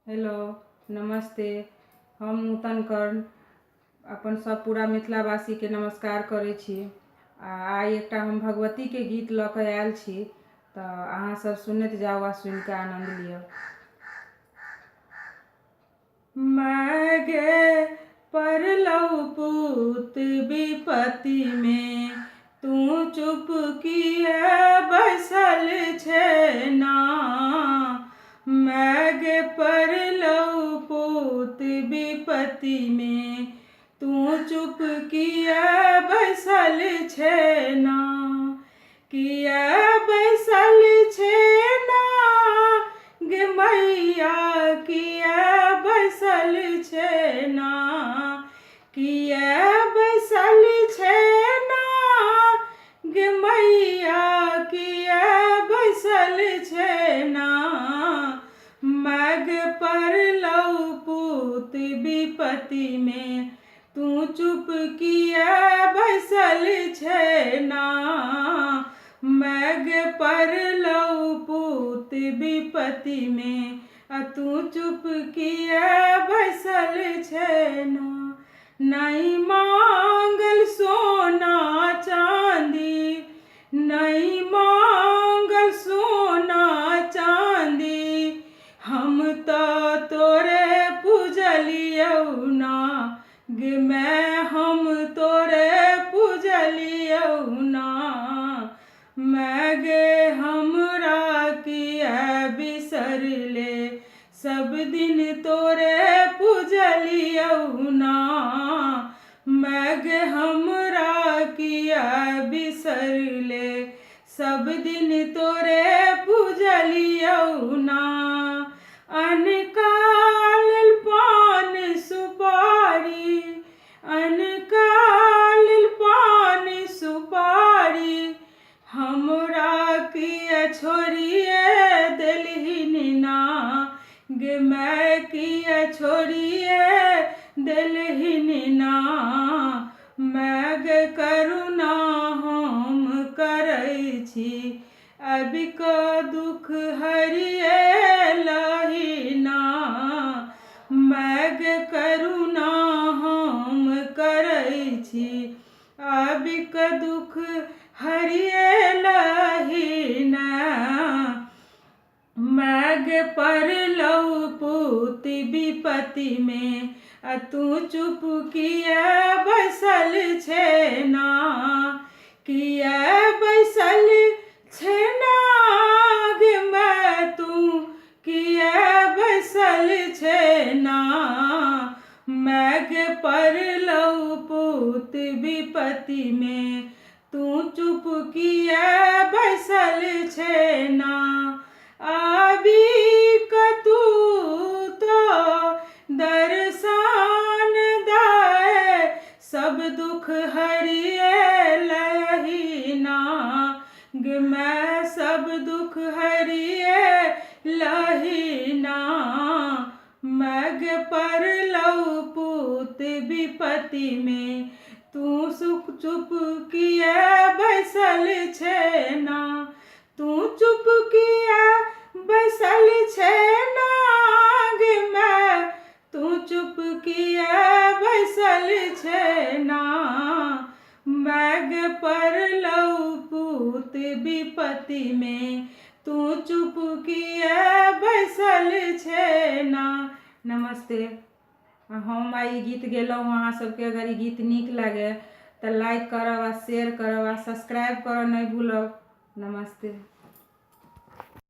Hello नमस्ते। हम नूतन कर्ण अपन सब पूरा मिथिलावासीके नमस्कार करै छी। आ आइ एकटा हम भगवतीके गीत लऽ कऽ आयल छी, तऽ अहाँसभ सुनैत जाउ आ सुनि कऽ आनन्द लिअ। माय गे पड़लौ पूत विपत्तिमे, तू चुप किए बैसल छै ना। माय गे पड़लौ पूत विपत्तिमे, तू चुप किए बैसल छै ना। किया बैसल छै ना गे मैया, किया बैसल छै ना। किया बैसल छै ना गे मैया, किया बैसल छै ना। मग पड़लौ पूत विपत्तिमे, तू चुप किया बैसल छै ना। मैग पड़लौ पूत विपत्तिमे, आ तू चुप किया बैसल छै ना। नहि मांगल सोना चाँदी, नहि मांगल सोना चाँदी, हम तऽ तोरे पूजलियौ ना गे मैं, हम तोरे पूजलियौ ना। मैं गे हमरा किया बिसरले, सब दिन तोरे पूजलियौ ना। मैं गे हमरा किया बिसरले, सब दिन तोरे पूजलियौ ना। अनकाल पान सुपारी, अनकाल पान सुपारी, हमरा किया छोड़िए देलहिन ना गे मैं, किया छोड़िए देलहिन ना। मैं गे करुणा हम करै छी, आबि कऽ दुख हरिए लही ना। मैं गे करुणा हम करै छी, आबि कऽ दुख हरिए लही ना। मैग पड़लौ पूत विपत्तिमे, आ तू चुप किया बैसल छै ना। किया बैसल छै ना गे मैं, तू किया बैसल छै ना। मैग पड़लौ पूत विपत्तिमे, तू चुप किया बैसल छै ना। आबि कऽ तू तो दर्शन दए, सब दुख हरिए लही ना गे मैं, सब दुख हरिए लही ना। मैग पड़लौ पूत विपत्तिमे, तू सुख चुप किया बैसल छै ना। तू चुप किया बैसल छै ना गे मैं, तू चुप किया बैसल छै ना। मैग पड़लौ पूत विपत्तिमे, तू चुप किया बैसल छै ना। नमस्ते। हम आइ ई गीत गेलहुँ। अहाँ सबके अगर ई गीत नीक लागे तऽ लाइक करब आ शेयर करब आ सब्सक्राइब करब नहि भूलब। नमस्ते।